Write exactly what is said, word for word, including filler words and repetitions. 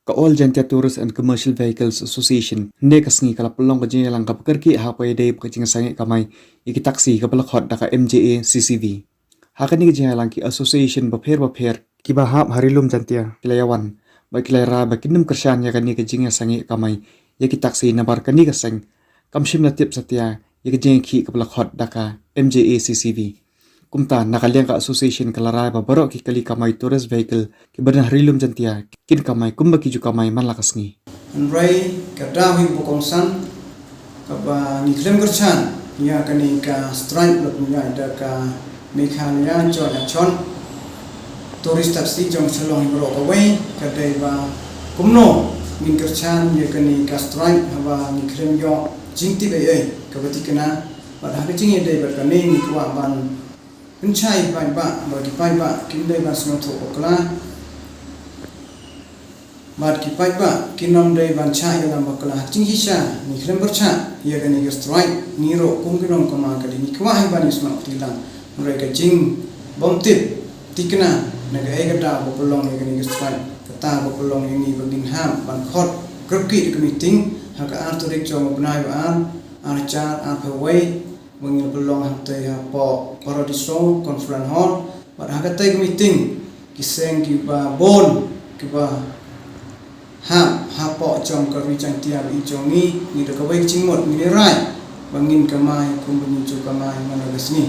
Ka All Jaintia Tourist and Commercial Vehicles Association ne ka sngi ka la pynlong ka jingïalang kaba kyrkieh ha kaba ïadei bad ka jingïasangeh kamai ïa ki taxi kaba la khot da ka M J A C C V. Ha kane ka jingïalang ki association bapher bapher kiba hap ha Ri Lum Jaintia ki la ïawan bad ki la rai ba kin ym kyrshan ïa kane ka jingïasangeh kamai ïa ki taxi namar kane ka seng kam shym la tip satia ïa ka jingïakhih kaba la khot da ka M J A C C V. Kumta na ka liang ka association ka la rai ba baroh ki kali kamai tourist vehicle kiba don ha Ri Lum Jaintia kin kamai kumba ki ju kamai man la ka sngi. Hynrei ka daw hi ba kongsan kaba ngi khlem kyrshan ïa kane ka strike ba la pynïaid da ka Meghalaya Joint Action Tourist Taxi jong Shillong hi baroh kawei ka dei ba kumno ngin kyrshan ïa kane ka strike haba ngi khlem ïoh jingtip ei ei kaba thikna. Bad ha ka jingïadei bad kane ngi kwah ban pynshai paidbah ba ki paidbah kim dei ban sngewthuh bakla bad ki paidbah kin ym dei ban shah ïalam bakla. Jingshisha ngi khlem pyrshah ïa kane ka strike, ngi ruh kum ki nongkamai ka dei ngi kwah hi ban ïasnoh kti lang. Hynrei ka jingbymtip thikna na kaei ka daw ba pynlong ïa kane ka strike. Kata ba pynlong ïa ngi ba ngin hap ban khot kyrkieh ka meeting ha ka ar tarik jong u bnai ba ar, ar hajar arphew wei, ba ngin pynlong hangtei hapoh Paradiso Conference Hall. Bad ha katei ka meeting ki seng kiba bun kiba hap hapoh jong ka Ri Jaintia ba i jong ngi, ngi da kawei ka jingmut, ngi rai ba ngin kamai kumba ngi ju kamai man la ka sngi.